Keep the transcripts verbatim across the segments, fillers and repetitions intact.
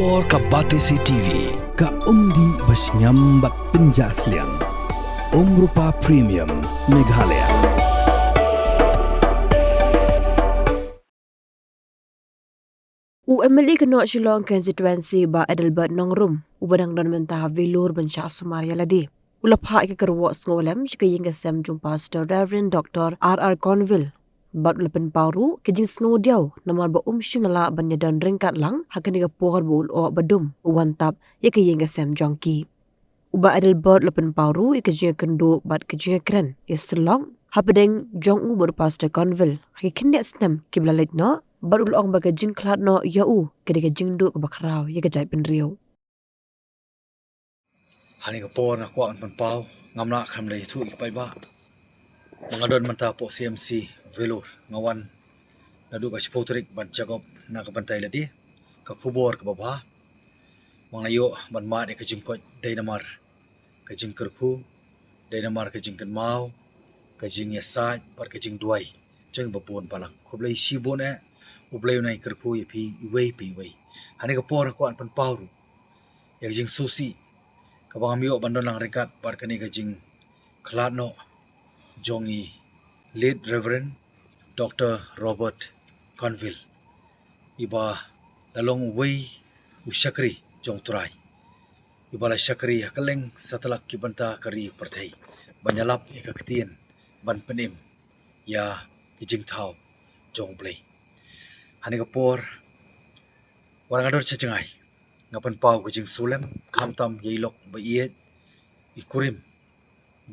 Por ka Batesi T V, ka umdih ba shngiam bad pynjah sliang. Umrupa Premium, Meghalaya. U M L A ka North Shillong Constituency, Bah Adelbert Nongrum, uba dang don mynta ha Vellore ban shah sumar ïa lade, u la phah ïa ka kyrwoh sngewlem sha ka ïing ka sem jong Pastor Reverend Doctor R R Conville. Bad u la pynpaw ruh ka jingsngewdiaw namar ba um shym la lah ban ïadon ryngkat lang ha kane ka por ba u lyoh ba dum u wan tap ïa ka ïing ka sem jong ki. U Bah Adelbert u la pynpaw ruh ïa ka jingïakynduh bad ka jingïakren ïasyllok hapdeng jong u bad u Pastor Conville ha ki khyndiat snem kiba la leit noh, bad u la ong ba ka jingkhlad noh ïa u ka dei ka jingduh kaba khraw ïa ka jaitbynriew. Ha kane ka por nga kwah ban pynpaw, ngam lah khlem da ïathuh ïa ki paidbah ba nga don mynta hapoh C M C Vellore, nga wan naduh ka shiphew tarik ban check up na ka bynta ïa lade. Ka khubor kaba bha ba nga la ïoh ban mad ïa ka jingkoit dei namar ka jingkyrkhu, dei namar ka jingkynmaw, ka jingïasaid bad ka jingduwai jong ngi babun balang. Khublei shibun eh, U Blei un ai kyrkhu ïa phi iwei pa iwei. Ha kane ka por nga kwah ban pynpaw ruh ïa ka jingsngewsih kaba ngam ïoh ban don lang ryngkat bad kane ka jingkhlad noh jong i Late Reverend Doctor Robert Conville, iba la long uwei u shakri jong U Trai, iba la shakri ha kylleng satlak ki bynta ka ri pyrthei ban ïalap ïa ka ktien, ban pynim ïa ki jingthaw jong U Blei. Ha kane ka por, wat nga don sha jngai, nga pynpaw ka jingsngewlem khamtam ïa i lok ba ïeit, i kurim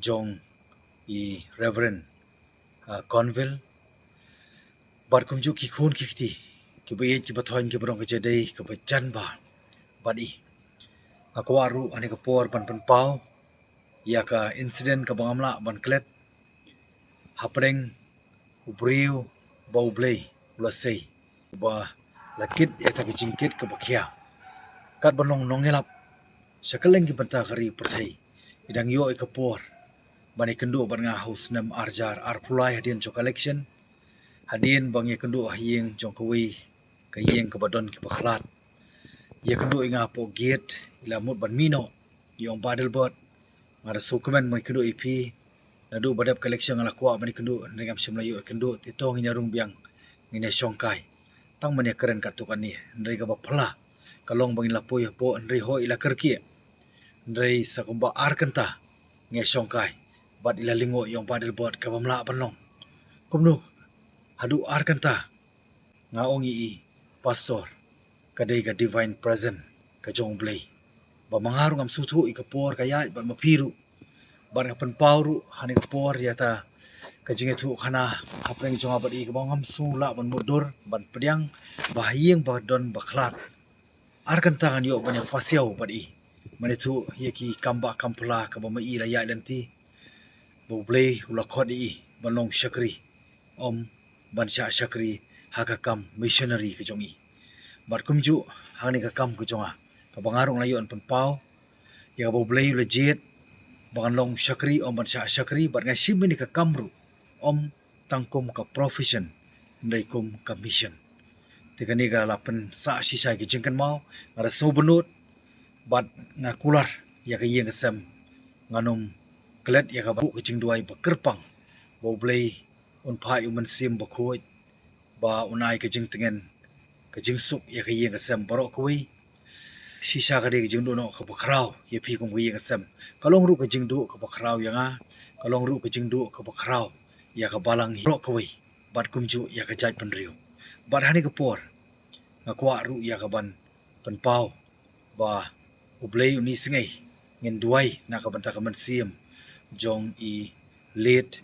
jong i Reverend, ah, Conville, bad kumjuh ki khun ki kti kiba ïeit kiba thoiñ kiba rong ka jadei kaba jan bha bad i. Nga kwah ruh ha kane ka por ban pynpaw ïa ka incident kaba ngam lah ban klet hapdeng u briew ba U Blei u la sei, ba la kit ïa kata ka jingkit kaba khia. Kat ban long nongïalap sha kylleng ki bynta ka ri pyrthei, i dang ïoh ïa ka por ban ïakynduh bad nga ha u snem ar hajar arphew lai hadien jong ka election, hadien ba nga ïakynduh ha ïing jong kawei ka ïing kaba don kiba khlad. Ïakynduh ïa nga hapoh gate, i la mut ban mih noh, i ong, Bah Adelbert, nga da sngewkmen ban ïakynduh ïa phi. Naduh ba dep ka election nga la kwah ban ïakynduh, hynrei ngam shym la ïoh ïakynduh, te to ngin ïarung biang, ngin ïashongkai. Tang ban ïakren katto katne, hynrei kaba phylla ka long ba ngin la poi hapoh, hynrei hooid i la kyrkieh. Hynrei sa kumba ar kynta nga ïashongkai bad i la lyngngoh, i ong, Bah Adelbert, kabym lah ban long. Kumno haduh ar kynta? Nga ong ïa i, Pastor, ka dei ka divine presence ka jong U Blei, ba ma nga ruh ngam sngewthuh ïa ka por ka ïaid bad ma phi ruh. Bad nga pynpaw ruh ha kane ka por ïa kata ka jingïathuhkhana hapdeng jong nga bad i, kaba ngam sngew lah ban mutdur ban pdiang ba ha ïing ba don ba khlad, ar kynta ngan ïoh ban ïa pasiaw bad i, ban ïathuh ïa ki kam bah kam phylla kaba ma i la ïaid lynti, ba U Blei u la khot ïa i ban long shakri, ym ban shah shakri ha ka kam missionary ka jong i. Bad kumjuh ha kane ka kam ka jong nga, kaba nga ruh nga la ïoh ban pynpaw ïa kaba U Blei u la jied ba ngan long shakri, ym ban shah shakri, bad nga shim ïa kane ka kam ruh ym tang kum ka profession, hynrei kum ka mission. Te kane ka la pynsah shisha ïa ki jingkynmaw, nga da sngewbynnud bad nga kular ïa ka ïing ka sem, ngan ym klet ïa kaba, ka jingduwai ba kyrpang ba U Blei un phah ïa u Mynsiem Bakhuid ba un ai ka jingtngen, ka jingsuk ïa ka ïing ka sem baroh kawei. Shisha ka dei ka jingduh noh kaba khraw ïa phi kum ka ïing ka sem. Ka long ruh ka jingduh kaba khraw ïa nga, ka long ruh ka jingduh kaba khraw ïa ka balang hi baroh kawei, bad kumjuh ïa ka jaitbynriew. Bad ha kane ka por nga kwah ruh ïa ka ban pynpaw ba U Blei un isynei, ngin duwai na ka bynta ka mynsiem jong i late,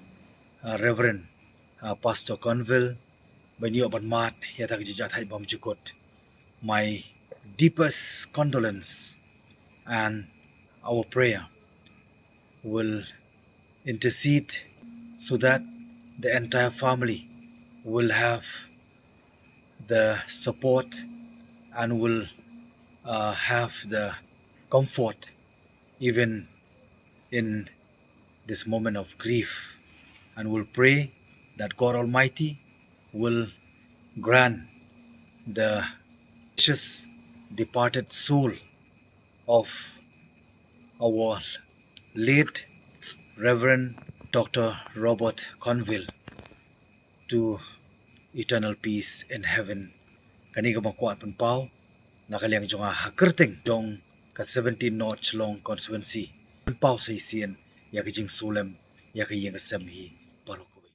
uh, Reverend, uh, Pastor Conville, ba in ïoh ban mad ïa kata ka jingjahthait bymjukut. My deepest condolence, and our prayer will intercede so that the entire family will have the support and will, uh, have the comfort even in this moment of grief. And we'll pray that God Almighty will grant the wishes departed soul of our late Reverend Doctor Robert Conville to eternal peace in heaven. Kane ka ba kwah pynpaw na ka liang jong nga ha kyrteng jong ka seventeen North Shillong constituency. Pynpaw sa shisien ïa ka jingsulem ïa ka ïing ka sem hi baroh kawei.